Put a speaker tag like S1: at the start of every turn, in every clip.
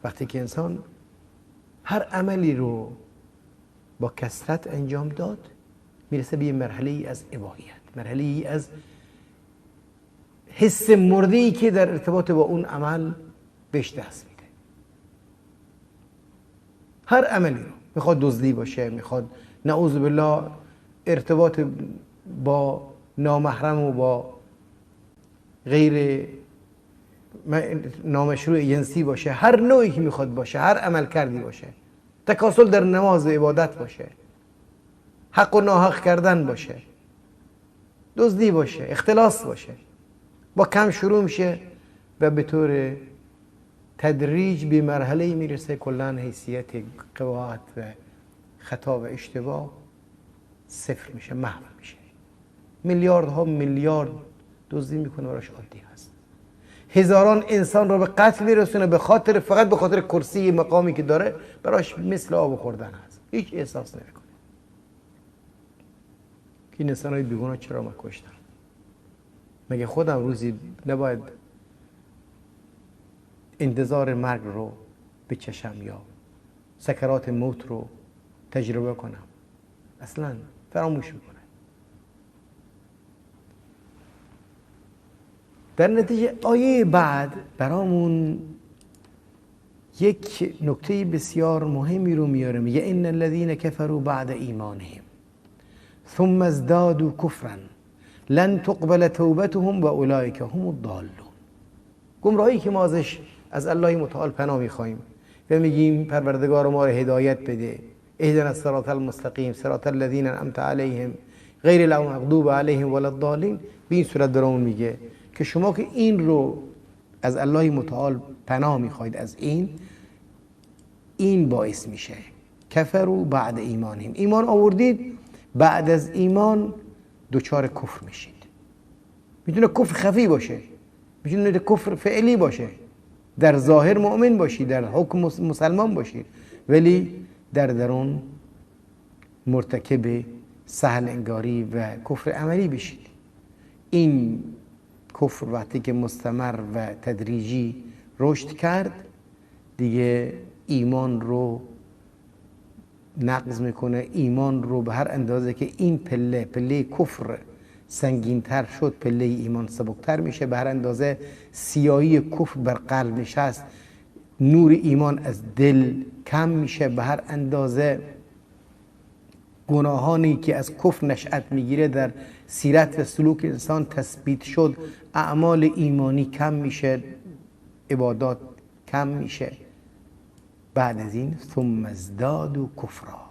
S1: وقتی که انسان هر عملی رو با کثرت انجام داد، میرسه به یه مرحله ای از اباحیت، مرحله ای از حس مرده‌ای که در ارتباط با اون عمل بهش دست میده. هر عملی رو میخواد دزدی باشه، میخواد نعوذ بالله ارتباط با نامحرم و با غیر نامشروع جنسی باشه، هر نوعی که میخواد باشه، هر عمل کردی باشه، تکاسل در نماز و عبادت باشه، حق و ناحق کردن باشه، دزدی باشه، اختلاس باشه، با کم شروع میشه و به طور تدریج به مرحله میرسه کلا حیثیت قباحت و خطا و اشتباه صفر میشه، محو میشه. میلیاردها میلیارد دزدی میکنه، براش عادی هست. هزاران انسان رو به قتل میرسونه به خاطر، فقط به خاطر کرسی مقامی که داره، براش مثل آب خوردن هست، هیچ احساس نمیکنه که این انسان‌های بیگناه چرا من کشتم؟ مگه خودم روزی نباید انتظار مرگ رو بچشم یا سکرات موت رو تجربه کنم؟ اصلا فراموش میکنه. در نتیجه آیه بعد برامون یک نکته بسیار مهمی رو میاره، میگه ان الذین کفروا بعد ایمانهم ثم ازدادوا کفرا لن تقبل توبتهم و اولئک هم الضالون. گمراهی که ما ازش از الله متعال پناه میخوایم و میگیم پروردگار ما رو هدایت بده، اهدنا الصراط المستقیم صراط الذین انعمت علیهم غیر المغضوب علیهم ولا الضالین، به این صورت برامون میگه که شما که این رو از الله متعال پناه میخواید، از این باعث میشه کفروا بعد ایمانهم، ایمان آوردید بعد از ایمان دچار کفر میشید. میتونه کفر خفی باشه، میتونه کفر فعلی باشه، در ظاهر مؤمن باشید، در حکم مسلمان باشید، ولی در درون مرتکب سهل انگاری و کفر عملی بشید. این کفر وقتی که مستمر و تدریجی رشد کرد، دیگه ایمان رو نقض میکنه. ایمان رو به هر اندازه که این پله کفر سنگین‌تر شد، پله ایمان سبکتر میشه. به هر اندازه سیاهی کفر بر قلب نشست، نور ایمان از دل کم میشه. به هر اندازه گناهانی که از کفر نشأت میگیره در سیرت و سلوک انسان تثبیت شد، اعمال ایمانی کم میشه، عبادات کم میشه. بعد از این ثم ازدادوا کفرا،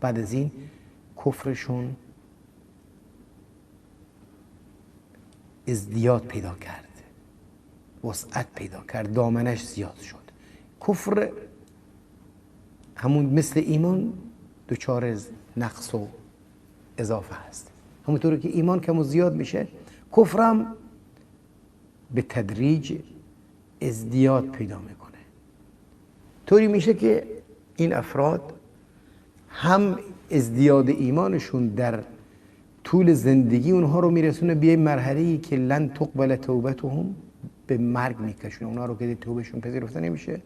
S1: بعد از این کفرشون ازدیاد پیدا کرد، وسعت پیدا کرد، دامنش زیاد شد. کفر همون مثل ایمان دچار نقص و اضافه هست. همونطور که ایمان کم و زیاد میشه، کفرم به تدریج ازدیاد پیدا میکنه. طوری میشه که این افراد هم ازدیاد ایمانشون در طول زندگی اونها رو میرسونه به مرحله‌ای که لن تقبل توبتهم، به مرگ میکشونه اونها رو که توبهشون پذیرفته نمیشه،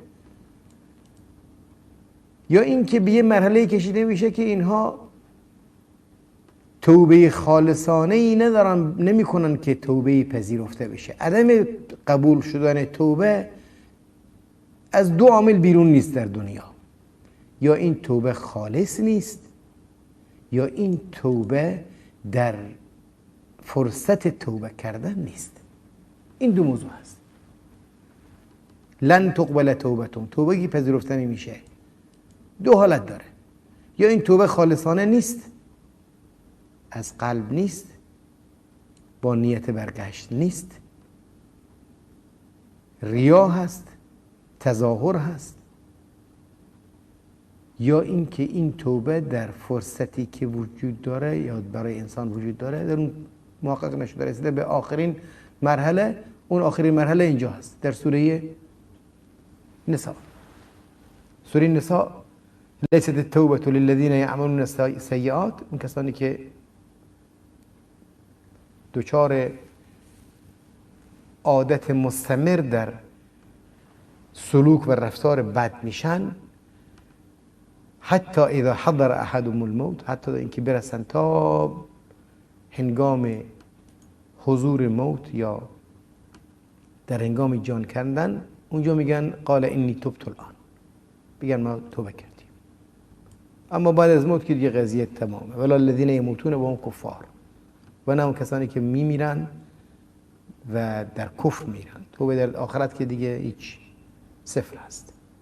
S1: یا اینکه به یه مرحله کشیده میشه که اینها توبه خالصانه ای ندارن، نمیکنن که توبه پذیرفته بشه. عدم قبول شدن توبه از دو عامل بیرون نیست در دنیا، یا این توبه خالص نیست، یا این توبه در فرصت توبه کردن نیست. این دو موضوع هست. لن تقبل توبتهم، توبه که پذیرفته نمیشه، دو حالت داره، یا این توبه خالصانه نیست، از قلب نیست، با نیت برگشت نیست، ریا هست، تظاهر هست، یا اینکه این توبه در فرصتی که وجود داره یا برای انسان وجود داره در اون محقق نشده، رسیده به آخرین مرحله. اون آخرین مرحله اینجا هست در سوره نساء. سوره نساء لیست التوبة للذین یعملون السیئات، اون کسانی که دچار عادت مستمر در سلوک و رفتار بد میشن، حتی اذا حضر احدهم الموت، حتی اینکه برسن تا هنگام حضور موت یا در هنگام جان کندن، اونجا میگن قال انی تبت الان، بگن ما توبه کردیم. اما بعد از موت که دیگه قضیه تمامه. ولا الذین یموتون و هم کفار، و نه اون کسانی که میمیرن و در کفر میرن. توبه در آخرت که دیگه هیچ، صفر هست.